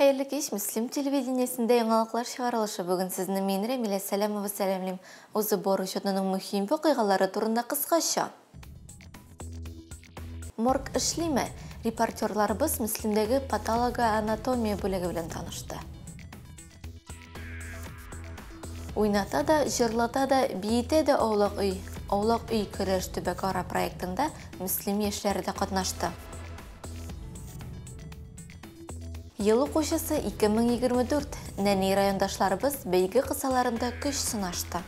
Хәерле кич, Мөслим телевидениесендә яңалыклар чыгарылышы. Бүген сезне мин, Рәмилә Сәләмова, сәламлим. Узып баручы атнаның мөһим вакыйгалары турында кыскача. Морг эшлиме? Репортерларыбыз Мөслимдәге патологоанатомия бүлеге белән танышты. Уйната да, җырлата да, биетә дә Аулак өй. Аулак өй көрәш төбәкара проектында Мөслим яшьләре дә катнашты. Ел укучысы 2024. Нәни райондашларыбыз бәйге кысаларында көч сынашты.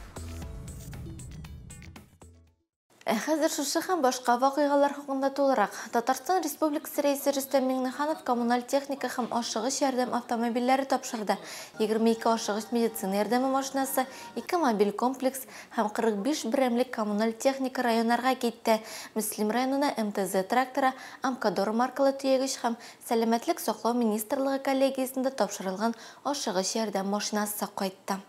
Ә хәзер шушы һәм башка вакыйгалар хакында тулырак. Татарстан Республикасы Рәисе Рөстәм Миңнеханов коммуналь техника һәм ашыгыч ярдәм автомобильләре тапшырды. 22 ашыгыч медицина ярдәме машинасы, 2 мобиль комплекс һәм 45 берәмлек коммуналь техника районнарга китте. Мөслим районына МТЗ тракторы, Амкадор маркалы төягеч һәм Сәламәтлек саклау министрлыгы коллегиясендә тапшырылган ашыгыч ярдәм машинасы кайтты.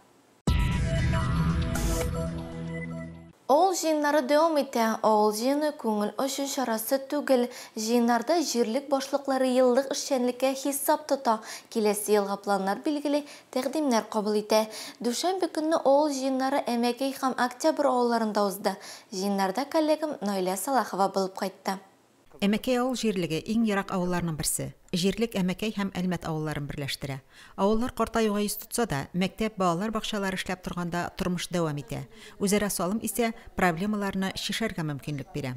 Авыл җыеннары дәвам итә. Авыл җыены күңел ачу чарасы түгел. Җыеннарда җирлек башлыклары еллык эшчәнлеккә хисап тота. Киләсе елга планнар билгели, тәкъдимнәр кабул итә. Дүшәмбе көнне авыл җыеннары Әмәкәй һәм Октябрь авылларында узды. Җыеннарда коллегам Наилә Салахова булып кайтты. Әмәкәй авыл җирлеге иң ерак авылларның берсе. Җирлек Әмәкәй һәм Әлмәт авылларын берләштерә. Авыллар картаюга йөз тотса да, мәктәп, балалар бакчалары эшләп торганда тормыш дәвам итә. Үзара салым исә проблемаларны чишәргә мөмкинлек бирә.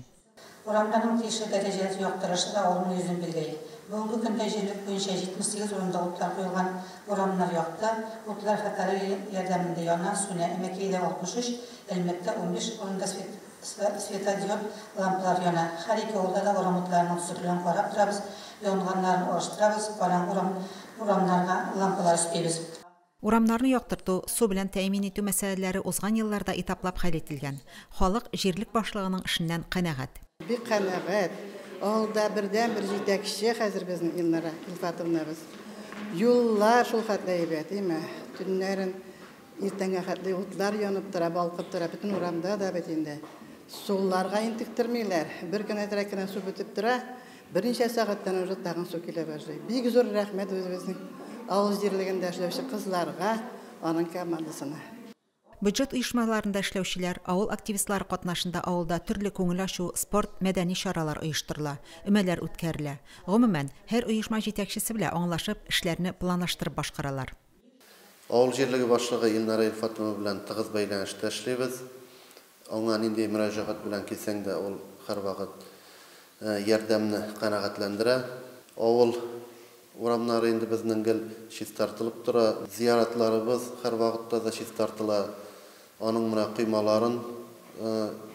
Урамнарның тиешле дәрәҗәдә яктырышы да авылның йөзен билгели. Бүгенге көндә җирлек буенча 78 урында утлар куелган, урамнар якты, утлар фоторея ярдәмендә яна, сүнә. Әмәкәйдә 63, Әлмәттә 15 урында светодиод лампалар яна. Һәр ике авылда да урам утларының төзеклеген карап торабыз, янганнарын алыштырабыз, караңгы урамнарга лампалар өстибез. Урамнарны яктырту, су белән тәэмин итү мәсьәләләре узган елларда этаплап хәл ителгән. Халык җирлек башлыгының эшеннән канәгать. Бик канәгать. Авылда бердән бер җитәкче хәзер безнең Илнара Илфатовнабыз. Юллар шул хәтле әйбәт, әйме? Төннәрен иртәнгә хәтле утлар янып тора, балкып тора, бөтен урамда да бит инде. Суларга интектермиләр. Бер кенә терәк кенә су бетеп тора, берничә сәгатьтән уже тагын су килә башлый. Бик зур рәхмәт үзебезнең авыл җирлегендә эшләүче кызларга, аның командасына. Бюджет оешмаларында эшләүчеләр, авыл активистлары катнашында авылда төрле күңел ачу, спорт, мәдәни чаралар оештырыла, өмәләр үткәрелә. Гомумән, һәр оешма җитәкчесе белән аңлашып, эшләрне планлаштырып башкаралар. Авыл җирлеге башлыгы Илнара Илфатова белән тыгыз бәйләнештә эшлибез. Аңа нинди мөрәҗәгать белән килсәң дә, ул һәрвакыт ярдәмне канәгатьләндерә. Авыл урамнары инде безнең гел чистартылып тора. Зияратларыбыз һәрвакытта да чистартыла. Аның менә коймаларын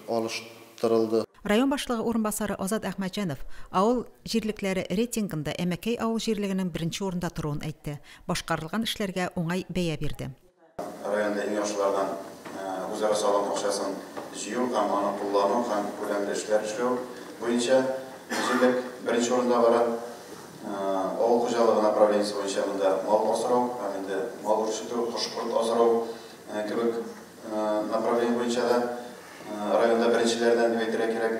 алыштырылды. Район башлыгы урынбасары Азат Әхмәтҗанов авыл җирлекләре рейтингында Әмәкәй авыл җирлегенең беренче урында торуын әйтте. Башкарылган эшләргә уңай бәя бирде. Районда иң яхшылардан үзара салым акчасын җыю һәм аны куллану һәм күләмле эшләр эшләү буенча җирлек беренче урында бара. Авыл хуҗалыгы направлениесе буенча монда мал асрау һәм инде мал үрчетү, кош-корт асрау кебек направление буенча да районда беренчеләрдән дип әйтергә кирәк.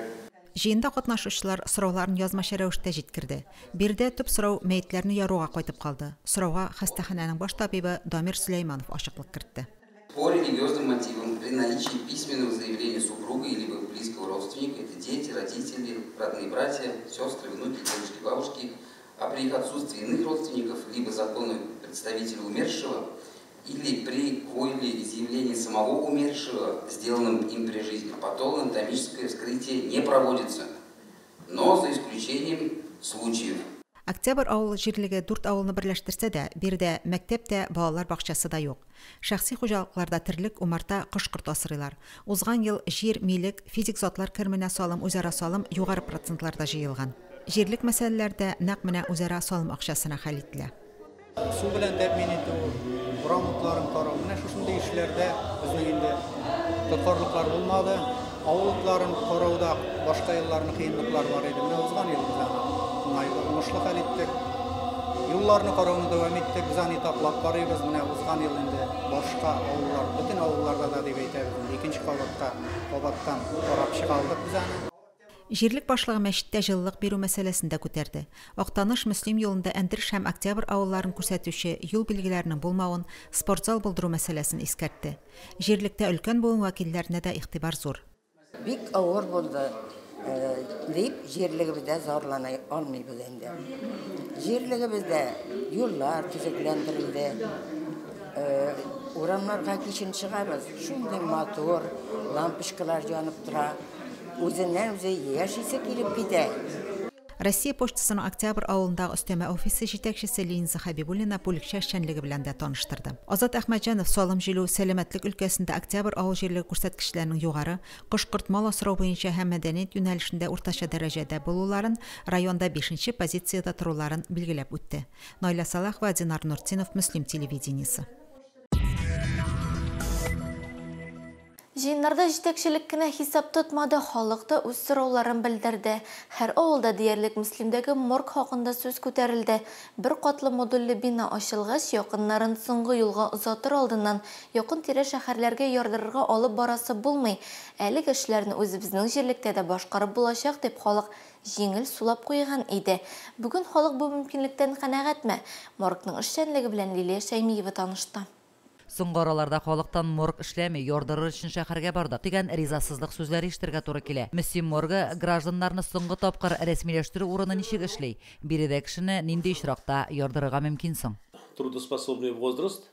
Җыенда катнашучылар сорауларын язмача рәвештә җиткерде. Биредә төп сорау мәетләрне яруга кайтып калды. Сорауга хастаханәнең баш табибы Дамир Сөләйманов ачыклык кертте. По религиозным мотивам при наличии письменного заявления супруга или близкого родственника, это дети, родители, родные братья, сестры, внуки, дедушки, бабушки, а при их отсутствии иных родственников, либо законных представителей умершего, или при волеизъявлении самого умершего, сделанном им при жизни, патологоанатомическое вскрытие не проводится, но за исключением случаев. Октябрь авыл җирлеге дүрт авылны берләштерсә дә, биредә мәктәп тә, балалар бакчасы да юк. Шәхси хуҗалыкларда терлек, умарта, кош-корт асрыйлар. Узган ел җир, милек, физик затлар кеременә салым, үзара салым югары процентларда җыелган. Җирлек мәсьәләләре дә нәкъ менә үзара салым акчасына хәл ителә. Су белән тәэмин итү, урам утларын карау, менә шушындый эшләрдә безнең инде тоткарлыклар булмады. Авыл утларын карауда башка елларны кыенлыклар бар иде. Менә узган ел без аны уңайлы, уңышлы хәл иттек. Юлларны карауны дәвам иттек, без аны этаплап карыйбыз. Менә узган ел инде башка авыллар, бөтен авылларда да дип әйтәбез инде, икенче кабатка кабаттан карап чыга алдык без аны. Җирлек башлыгы мәчеттә җылылык бирү мәсьәләсен дә күтәрде. Актаныш Мөслим юлында Әндереш һәм Октябрь авылларын күрсәтүче юл билгеләренең булмавын, спортзал булдыру мәсьәләсен искәртте. Җирлектә өлкән буын вәкилләренә дә игътибар зур. Бик авыр булды дип җирлегебездә зарлана алмыйбыз инде. Җирлегебездә юллар төзекләндерелде. Урамнарга кичен чыгабыз, шундый матур лампочкалар янып тора. Үзеннән үзе яшисе килеп китә. Россия почтасының Октябрь авылындагы өстәмә офисы җитәкчесе Линза Хәбибуллина бүлекчә эшчәнлеге белән дә таныштырды. Азат Әхмәтҗанов салым җыю, сәламәтлек өлкәсендә Октябрь авыл җирлеге күрсәткечләренең югары, кош-корт мал асрау буенча һәм мәдәният юнәлешендә уртача дәрәҗәдә булуларын, районда 5нче позициядә торуларын билгеләп үтте. Наиля Салахова, Динар Нуртдинов, Мөслим телевидениесе. Җыеннарда җитәкчелек кенә хисап тотмады, халык та үз сорауларын белдерде. Һәр авылда диярлек Мөслимдәге морг хакында сүз күтәрелде. Бер катлы модульле бина ачылгач, якыннарын соңгы юлга озатыр алдыннан якын тирә шәһәрләргә ярдырырга алып барасы булмый. Әлеге эшләрне үзебезнең җирлектә дә башкарып булачак дип халык җиңел сулап куйган иде. Бүген халык бу мөмкинлектән канәгатьме? Моргның эшчәнлеге белән Лилия Шәймиева танышты. Соңгы араларда халыктан морг эшләми, ярдырыр өчен шәһәргә бардык дигән ризасызлык сүзләре ишетергә туры килә. Мөслим моргы гражданнарны соңгы тапкыр рәсмиләштерү урыны ничек эшли? Биредә кешене нинди очракта ярдырырга мөмкин соң? Трудоспособный возраст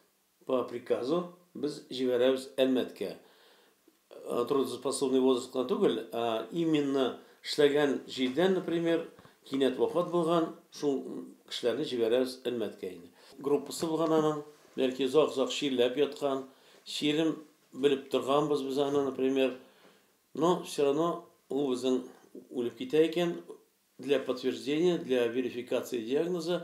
по приказу без җибәрәбез Әлмәткә. Трудоспособный возраст кына түгел, а именно эшләгән җирдән, например, кинәт вафат булган, шул кешеләрне җибәрәбез Әлмәткә инде. Группасы булган аның. Бәлки озак-озак чирләп яткан, чирен белеп торганбыз без аны, например, но все равно ул безнең үлеп китә икән, для подтверждения, для верификации диагноза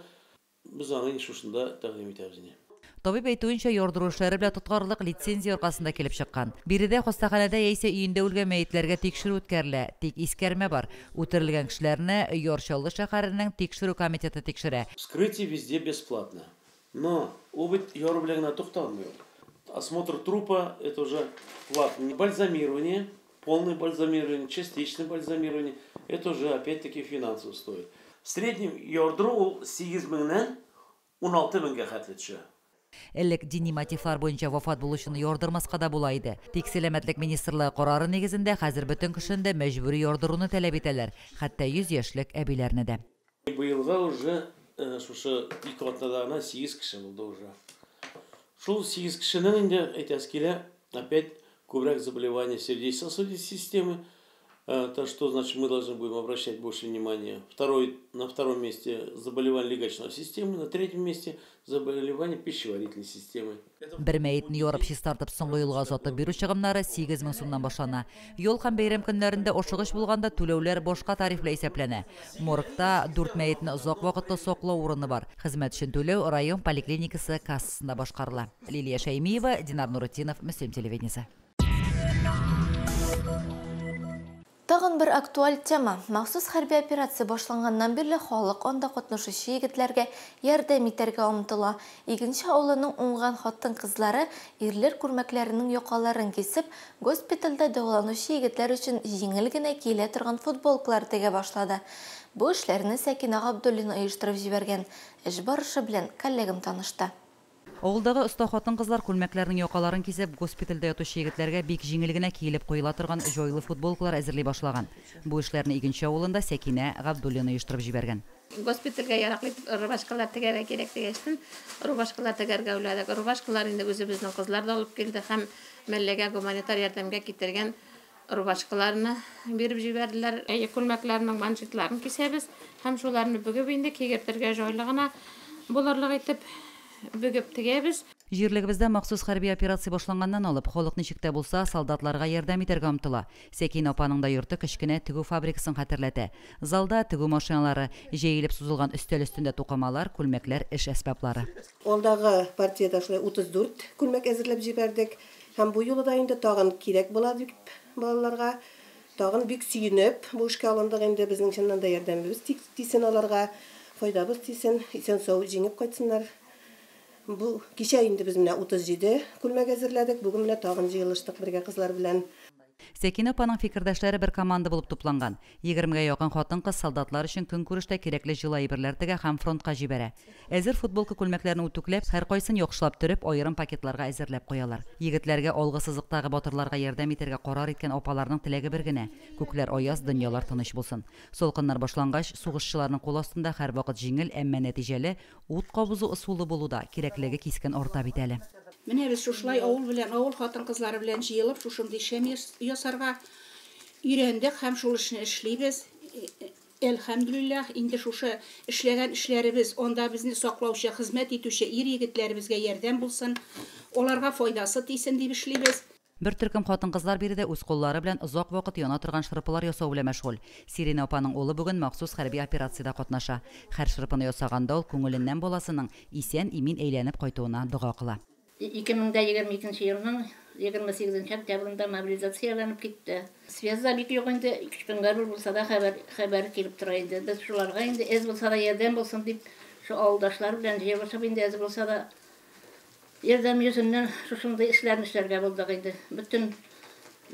без аны шушында тәкъдим итәбез инде. Табиб әйтүенчә, ярдыру эшләре белән тоткарлык лицензия аркасында килеп чыккан. Биредә хастаханәдә яисә өендә үлгән мәетләргә тикшерү үткәрелә. Тик искәрмә бар. Үтерелгән кешеләрне Яр Чаллы шәһәренең тикшерү комитеты тикшерә. Вскрытие везде бесплатно. Но ул бит яру белән генә тукталмый. Осмотр трупа это уже платно. Бальзамирование, полное бальзамирование, частичное бальзамирование, это уже опять-таки финансово стоит. В среднем ярдыру ул 8 меңнән 16 меңгә хәтле төшә. Элек дини мотивлар буенча вафат булучыны ярдырмаска да була иде. Тик сәламәтлек министрлыгы карары нигезендә хәзер бөтен кешене дә мәҗбүри ярдыруны таләп итәләр, хәтта 100 яшьлек әбиләрне дә. Быелга уже шушы ике атнада гына 8 кеше булды уже. Шул 8 кешенең инде әйтәсе килә, опять күбрәк заболевания сердечно-сосудистой системы, то что значит мы должны будем обращать больше внимания. На втором месте заболевание легочной системы, на третьем месте заболевание пищеварительной системы. Бер мәетне ярып чистартып соңгы юлга озатып бирү чыгымнары 8000 сумнан башлана. Юл һәм бәйрәм көннәрендә ашыгыч булганда түләүләр башка тариф белән исәпләнә. Моргта 4 мәетне озак вакытлы саклау урыны бар. Хезмәт өчен түләү район поликлиникасы кассасында башкарыла. Лилия Шәймиева, Динар Нуртдинов, Мөслим телевидениесе. Тагын бер актуаль тема. Махсус хәрби операция башланганнан бирле халык анда катнашучы егетләргә ярдәм итәргә омтыла. Игенче авылының уңган хатын-кызлары ирләр күлмәкләренең якаларын кисеп, госпитальдә дәваланучы егетләр өчен җиңел генә киелә торган футболкалар тегә башлады. Бу эшләрне Сәкинә Габдуллина оештырып җибәргән. Эш барышы белән коллегам танышты. Авылдагы оста хатын-кызлар күлмәкләрнең якаларын кисеп, госпитальдә ятучы егетләргә бик җиңел генә киелеп куела торган җайлы футболкалар әзерли башлаган. Бу эшләрне Игенче авылында Сәкинә Габдуллина оештырып җибәргән. Госпитальгә яраклы рубашкалар тегәргә кирәк дигәчтен, рубашкалар тегәргә уйладык. Рубашкалар инде үзебезнең кызлар да алып килде һәм мәлләгә гуманитар ярдәмгә китергән рубашкаларны биреп җибәрделәр. Әйе, күлмәкләрнең манжетларын кисәбез һәм шуларны бөгеп инде кигертергә җайлы гына булырлык итеп бөгеп тегәбез. Җирлегебездә махсус хәрби операция башланганнан алып, халык ничек тә булса солдатларга ярдәм итәргә омтыла. Сәкинә апаның да йорты кечкенә тегү фабрикасын хәтерләтә. Залда тегү машиналары, җәелеп сузылган өстәл өстендә тукымалар, күлмәкләр, эш әсбаплары. Алдагы партиядә шулай 34 күлмәк әзерләп җибәрдек. Һәм бу юлы да инде тагын кирәк була дип балаларга. Тагын бик сөенеп бу эшкә алындык инде, безнең чыннан да ярдәмебез тисен аларга, файдабыз тисен, исән-сау җиңеп кайтсыннар. Бу кичә инде без менә 37 күлмәк әзерләдек, бүген менә тагын җыелыштык бергә кызлар белән. Сәкинә апаның фикердәшләре бер команда булып тупланган. 20гә якын хатын-кыз солдатлар өчен көнкүрештә кирәкле җылы әйберләр тегә һәм фронтка җибәрә. Әзер футболка күлмәкләрне үтүкләп, һәркайсын яхшылап төреп, аерым пакетларга әзерләп куялар. Егетләргә алгы сызыктагы батырларга ярдәм итәргә карар иткән апаларның теләге бер генә, күкләр аяз, дөньялар тыныч булсын. Салкыннар башлангач, сугышчыларның кул астында һәрвакыт җиңел, әмма нәтиҗәле ут кабызу ысулы булу да кирәклеге кискен арта бит әле. Менә без шушылай авыл белән, авыл хатын-кызлары белән җыелып, шушындый шәм ясарга өйрәндек һәм шул эшне эшлибез. Әлхәмдүлилләһ, инде шушы эшләгән эшләребез анда безне саклаучы, хезмәт итүче ир-егетләребезгә ярдәм булсын, аларга файдасы тисен дип эшлибез. Бер төркем хатын-кызлар биредә үз куллары белән озак вакыт яна торган шырпылар ясау белән мәшгуль. Сиринә апаның улы бүген махсус хәрби операциядә катнаша. Һәр шырпыны ясаганда ул күңеленнән баласының исән-имин әйләнеп кайтуына дога кыла. 2022 елның 28 октябрендә мобилизацияләнеп китте. Связь да бик юк инде, 2 көнгә бер булса да хәбәр, хәбәр килеп тора инде. Без шуларга инде әз булса да ярдәм булсын дип, шу авылдашлар белән җыелышып инде әз булса да ярдәм йөзеннән шушындый эшләрне эшләргә булдык инде. Бөтен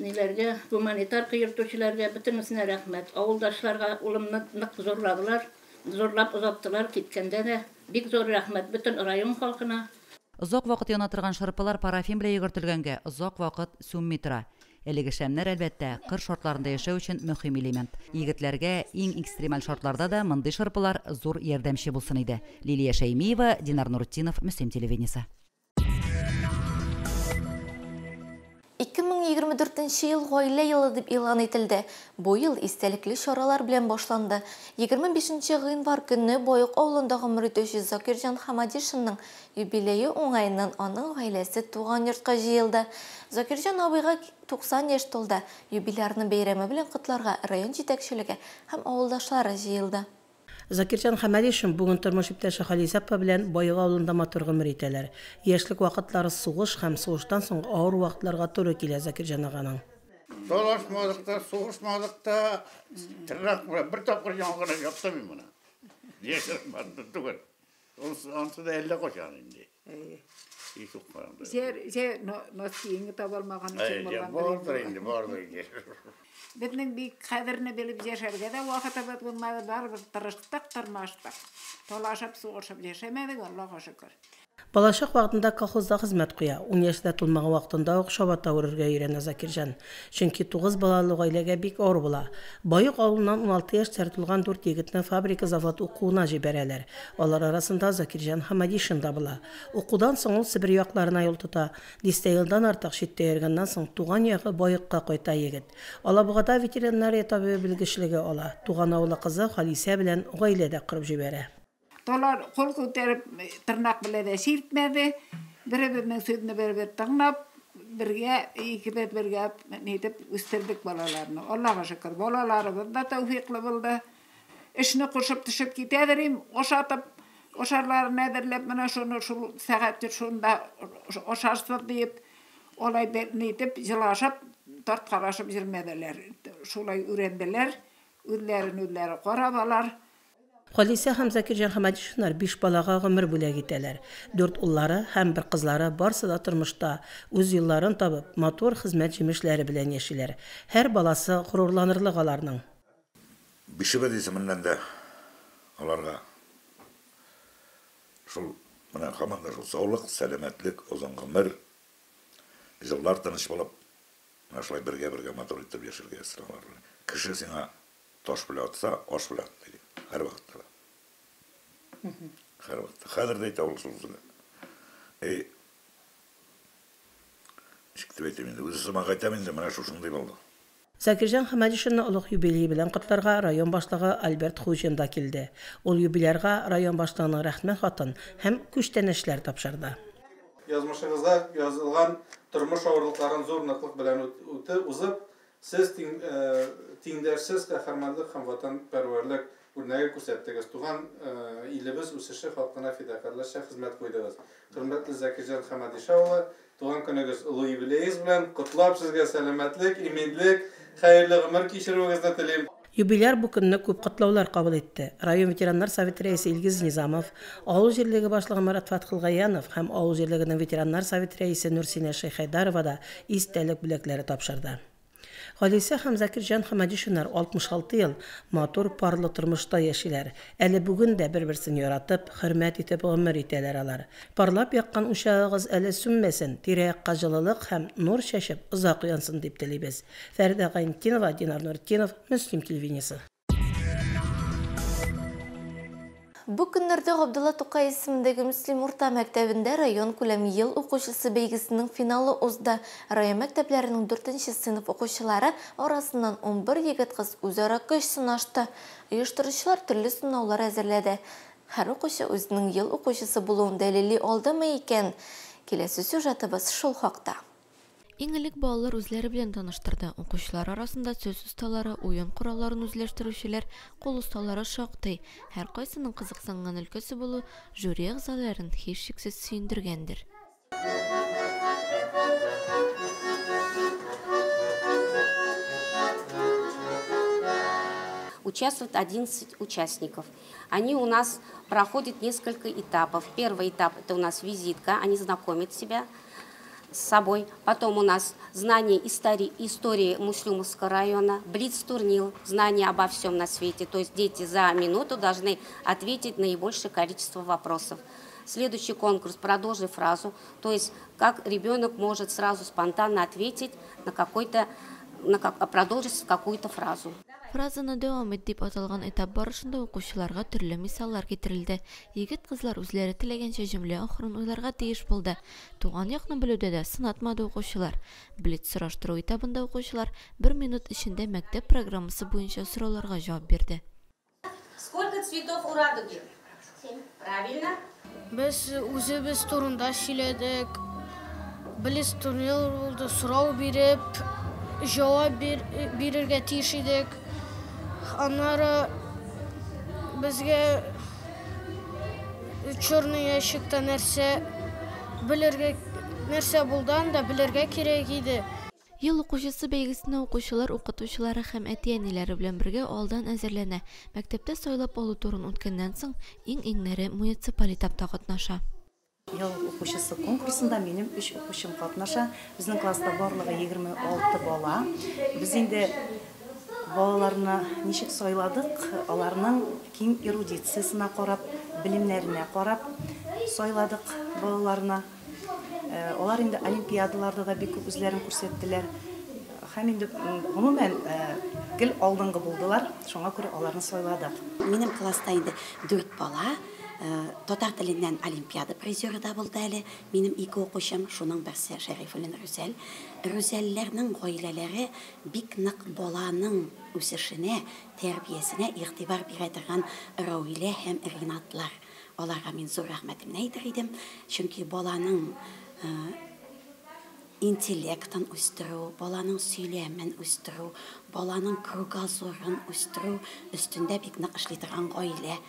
ниләргә, гуманитарка йөртүчеләргә бөтенесенә рәхмәт. Авылдашларга улымны нык зорладылар, зорлап озаттылар киткәндә дә. Бик зур рәхмәт бөтен район халкына. Озак вакыт яна торган шырпылар парафин белән йөгертелгәнгә озак вакыт сүнми тора. Әлеге шәмнәр, әлбәттә, кыр шартларында яшәү өчен мөһим элемент. Егетләргә иң экстремаль шартларда да мондый шырпылар зур ярдәмче булсын иде. Лилия Шәймиева, Динар Нуртдинов, Мөслим телевидениесе. 2024 ел гаилә елы дип игълан ителде. Бу ел истәлекле чаралар белән башланды. 25 гыйнвар көнне Баек авылында гомер итүче Закирҗан Хамадишинның юбилее уңаеннан аның гаиләсе туган йортка җыелды. Закирҗан абыйга 90 яшь тулды. Юбилярны бәйрәме белән котларга район җитәкчелеге һәм авылдашлары җыелды. Закирҗан Хамадишин бүген тормыш иптәше Халисә апа белән Баек авылында матур гомер итәләр. Яшьлек вакытлары сугыш һәм сугыштан соң авыр вакытларга туры килә Закирҗан аганың. Талашмадык та, сугышмадык та, тырнак белән бер тапкыр яңгыры яптым мин моны. Яшереп бардым түгел. Ансы да әллә кайчан инде. Һич укмаган. Җә носкиеңне таба алмаган өчен булган. Бардыр инде, бардыр инде. Безнең бик кадерне белеп яшәргә дә вакытыбыз булмады, барыбер тырыштык, тырмаштык. Талашып, сугышып яшәмәдек, Аллага шөкер. Балачак вакытында колхозда хезмәт куя. 10 яшьтә тулмаган вакытында ук чабата үрергә өйрәнә Закирҗан. Чөнки 9 балалы гаиләгә бик авыр була. Баек авылыннан 16 яшьтә тулган 4 егетне фабрика завод укуына җибәрәләр. Алар арасында Закирҗан Хамадишин да була. Укудан соң ул Себер якларына юл тота. Дистә елдан артык читтә йөргәннән соң туган ягы Баекка кайта егет. Алабугада ветеринария табибы белгечлеге ала. Туган авылы кызы Халисә белән гаилә дә корып җибәрә. Талар кул күтәреп тырнак белән дә сиртмәде. Бер-беренең сүзен бер-бер тыңлап, бергә икебез бергә нитеп үстердек балаларны. Аллага шөкер, балаларыбыз да тәүфиклы булды. Эшне кушып төшеп китәдер им, ашатып, ашарларын әзерләп, менә шуны шул сәгать шунда ашарсыз диеп, алай нитеп җылашып, тарткалашып йөрмәделәр. Шулай өйрәнделәр, үзләрен үзләре карап алар. Халисә һәм Закирҗан Хамадишиннар 5 балага гомер бүләк итәләр. 4 уллары һәм 1 кызлары барсы да тормышта үз юлларын табып, матур хезмәт җимешләре белән яшиләр. Һәр баласы горурланырлык аларның. Бишебез исеменнән дә аларга шул менә һаман да шул саулык, сәламәтлек, озын гомер, җыллар тыныч булып, менә шулай бергә-бергә матур итеп яшәргә язсын алар белән. Кеше сиңа таш белән атса, аш белән ат ди. Һәр вакытта да. Һәр вакытта. Хәзер дә әйтә ул шул сүзне. Эй, ничек дип әйтәм инде, үзе сымак әйтәм инде, менә шушындый булды. Закирҗан Хамадишинны олуг юбилей белән котларга район башлыгы Альберт Хуҗин да килде. Ул юбилярга район башлыгының рәхмәт хатын һәм күчтәнәчләр тапшырды. Язмышыгызда язылган тормыш авырлыкларын зур ныклык белән узып, сез тиңдәшсез каһарманлык һәм ватанпәрвәрлек үрнәге күрсәттегез. Туган илебез үсеше халкына фидакарларча хезмәт куйдыгыз. Хөрмәтле Закирҗан Хамадиша улы, туган көнегез олы юбилеегез белән котлап, сезгә сәламәтлек, иминлек, хәерле гомер кичерүегезне телим. Юбиляр бу көнне күп котлаулар кабул итте. Район ветераннар советы рәисе Илгиз Низамов, авыл җирлеге башлыгы Марат Фатхылгаянов һәм авыл җирлегенең ветераннар советы рәисе Нурсинә Шәйхайдарова да истәлек бүләкләре тапшырды. Халисә һәм Закирҗан Хәмәдишиннар 66 ел матур парлы тормышта яшиләр. Әле бүген дә бер-берсен яратып, хөрмәт итеп гомер итәләр алар. Парлап яккан учагыгыз әле сүнмәсен, тирә-якка җылылык һәм нур чәчеп озак янсын дип телибез. Фәридә Гайнетдинова, Динар Нуретдинов, Мөслим телевидениесе. Бу көннәрдә Габдулла Тукай исемендәге Мөслим урта мәктәбендә район күләм ел укучысы бәйгесенең финалы узды. Район мәктәпләренең 4 сыйныф укучылары арасыннан 11 егет-кыз үзара көч сынашты. Оештыручылар төрле сынаулар әзерләде. Һәр укучы үзенең ел укучысы булуын дәлилли алдымы икән? Киләсе сюжетыбыз шул хакта. Иң элек балалар үзләре белән таныштырды. Укучылар арасында сүз осталары, уен коралларын үзләштерүчеләр, кул осталары шактый. Һәркайсының кызыксынган өлкәсе булу жюри әгъзаларын һичшиксез сөендергәндер. Участвуют 11 участников. Они у нас проходят несколько этапов. Первый этап – это у нас визитка, они знакомят себя с собой. Потом у нас знание истории Муслюмовского района, блиц-турнир, знание обо всем на свете. То есть дети за минуту должны ответить на наибольшее количество вопросов. Следующий конкурс «Продолжи фразу», то есть как ребенок может сразу спонтанно ответить на какой-то, продолжить какую-то фразу. Фразаны дәвам ит дип аталган этап барышында укучыларга төрле мисаллар китерелде. Егет-кызлар үзләре теләгәнчә җөмлә ахырын уйларга тиеш булды. Туган якны белүдә дә сынатмады укучылар. Блиц сораштыру этабында укучылар бер минут эчендә мәктәп программасы буенча сорауларга җавап бирде. Сколько цветов у радуги? 7. Правильно. Без үзебез турында сөйләдек. Блиц турнир булды, сорау биреп, җавап бирергә тиеш идек. Аннары безгә черный ящикта нәрсә белергә, нәрсә булды анда белергә кирәк иде. Ел укучысы бәйгесенә укучылар укытучылары һәм әти-әниләре белән бергә алдан әзерләнә. Мәктәптә сайлап алу турын үткәннән соң иң-иңнәре муниципаль этапта катнаша. Ел укучысы конкурсында минем 3 укучым катнаша. Безнең класста барлыгы 26 бала. Без инде балаларны ничек сайладык, аларның киң эрудициясенә карап, белемнәренә карап сайладык балаларны. Алар инде олимпиадаларда да бик күп үзләрен күрсәттеләр. Һәм инде гомумән гел алдынгы булдылар, шуңа күрә аларны сайладык. Минем класста инде 4 бала, татар теленнән олимпиада призеры да булды әле. Минем 2 укучым, шуның берсе Шәрифуллин Рүзәл. Рүзәлләрнең гаиләләре бик нык баланың үсешенә, тәрбиясенә игътибар бирә торган Рауилә һәм Ренатлар. Аларга мин зур рәхмәтемне әйтер идем, чөнки баланың интеллектын үстерү, баланың сөйләмен үстерү, баланың кругозорын үстерү өстендә бик нык эшли торган гаилә.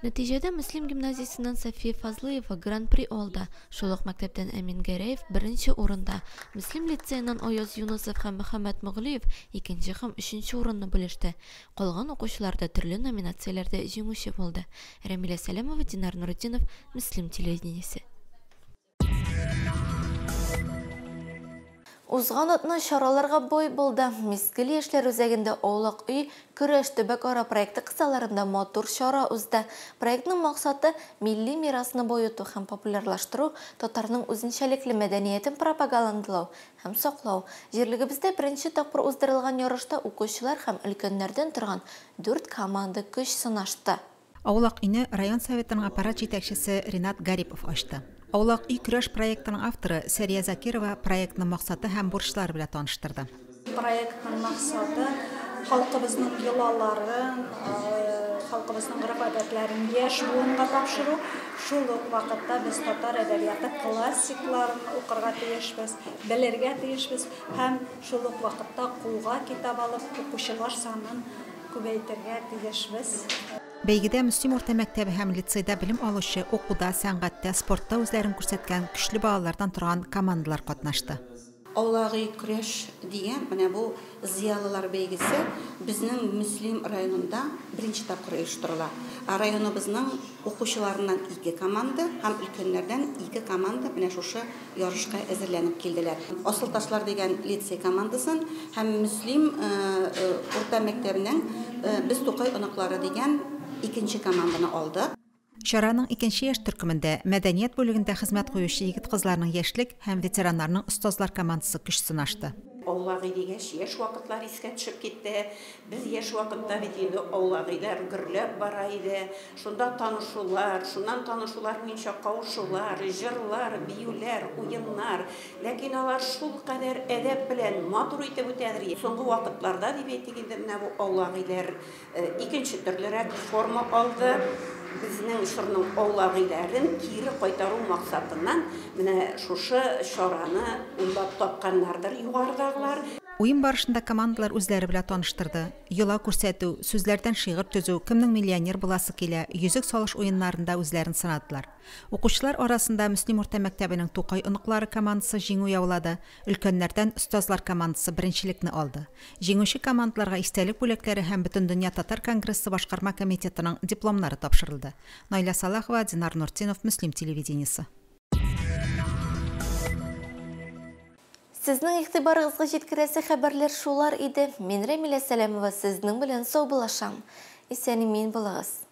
Нәтиҗәдә Мөслим гимназиясеннән София Фазлыева гран-при алды. Шул ук мәктәптән Әмин Гәрәев беренче урында. Мөслим лицееннан Аяз Юнусов һәм Мөхәммәт Мөглиев икенче һәм өченче урынны бүлеште. Калган укучылар да төрле номинацияләрдә җиңүче булды. Рәмилә Сәләмова, Динар Нуретдинов, Мөслим телевидениесе. Узган атна чараларга бай булды. Мискил яшьләр үзәгендә Аулак өй көрәш төбәк-ара проекты кысаларында матур чара узды. Проектның максаты милли мирасны баету һәм популярлаштыру, татарның үзенчәлекле мәдәниятен пропагандалау һәм саклау. Җирлегебездә беренче тапкыр уздырылган ярышта укучылар һәм өлкәннәрдән торган 4 команда көч сынашты. Аулак өйне район советының аппарат җитәкчесе Ринат Гарипов ачты. Аулак өй көрәш проектының авторы Сәрия Закирова проектның максаты һәм бурычлары белән таныштырды. Проектның максаты халкыбызның йолаларын, халкыбызның гореф-гадәтләрен яшь буынга тапшыру. Шул ук вакытта без татар әдәбияты классикларын укырга тиешбез, белергә тиешбез һәм шул ук вакытта кулга китап алып укучылар санын күбәйтергә тиешбез. Бәйгедә Мөслим урта мәктәбе һәм лицейда белем алучы укуда, сәнгатьтә, спортта үзләрен күрсәткән көчле балалардан торган командалар катнашты. Аулак өй көрәш дигән менә бу зыялылар бәйгесе безнең Мөслим районында беренче тапкыр оештырыла. Районыбызның укучыларыннан ике команда һәм өлкәннәрдән ике команда менә шушы ярышка әзерләнеп килделәр. Асылташлар дигән лицей командасын һәм Мөслим урта мәктәбенең Без Тукай оныклары дигән икенче команданы алдык. Чараның икенче яшь төркемендә мәдәният бүлегендә хезмәт куючы егет-кызларның яшьлек һәм ветераннарның остазлар командасы көч сынашты. Аулак өй дигәч, яшь вакытлар искә төшеп китте. Без яшь вакытта бит инде аулак өйләр гөрләп бара иде. Шунда танышулар, шуннан танышулар буенча кавышулар, җырлар, биюләр, уеннар. Ләкин алар шулкадәр әдәп белән, матур итеп үтәдер. Соңгы вакытларда дип әйтик инде, менә бу аулак өйләр Икенче төрлерәк форма алды. Безнең чорның аулак өйләрен кире кайтару максатыннан менә шушы чараны уйлап тапканнардыр югарыдагылар. Уен барышында командалар үзләре белән таныштырды. Йола күрсәтү, сүзләрдән шигырь төзү, кемнең миллионер буласы килә, йөзек салыш уеннарында үзләрен сынадылар. Укучылар арасында Мөслим урта мәктәбенең Тукай оныклары командасы җиңү яулады, Өлкәннәрдән остазлар командасы беренчелекне алды. Җиңүче командаларга истәлек бүләкләре һәм Бөтендөнья татар конгрессы башкарма комитетының дипломнары тапшырылды. Наилә Салахова, Динар Нуртдинов, Мөслим телевидениесе. Сезнең игътибарыгызга җиткерәсе хәбәрләр шулар иде. Мин Рәмилә Сәләмова сезнең белән саубуллашам. Исән-имин булыгыз.